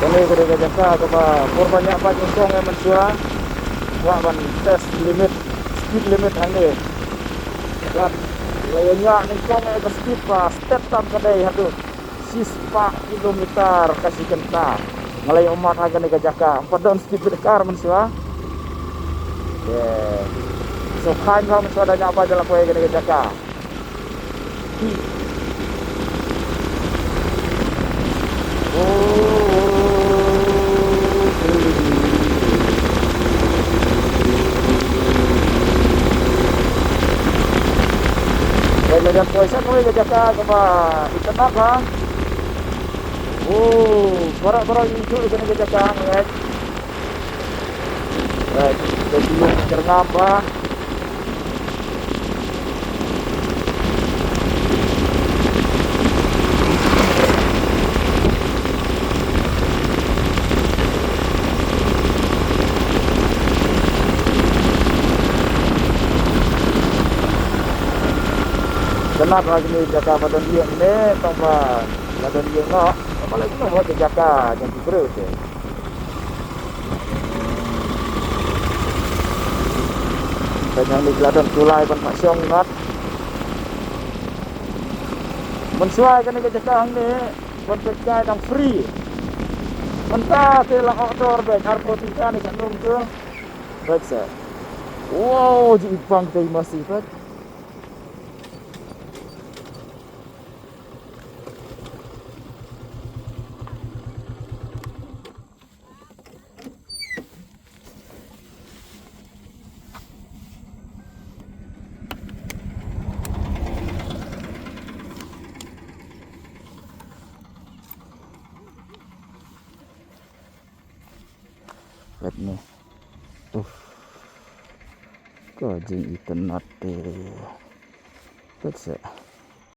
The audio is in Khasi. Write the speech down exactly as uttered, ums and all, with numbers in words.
Kane ka dei ka jaka kaba por ba ñiah ba nyngkong eh mynshuwa. Kwah ban test limit, speed limit hangne. Bad la ñiah nyngkong eh ka speed ba stet tam ka dei haduh shispah kilometer ka shi kynta. Nga la ïoh mark ha kane ka jaka. Ym pat don speed breaker mynshuwa. Te sngewkhlaiñ ba mynshuwa da ñiah ba jala poi kane ka jaka. Peit la jan poi sha kawei ka jaka kaba itynnad ha. Oh, baroh baroh ïa kane ka jaka, ngi. Right, ka jingmut jyrngam ba. Itynnad ha kine jaka ba don ïing ne, tang ba la don ïing noh. Tang ba la ïing noh, wat jaka jong ki briew te. Ka jong ni la don tulai ban pha shong ngat. Mynshuwa kane ka jaka hangne ban peit kai dang free. Mynta te la outdoor bad arphew tyngka ne ka num tu. Peit sa. Wow, ji ibang te masi peit. Peit ne. Uff. Ka jingitynnad te. Peit sa.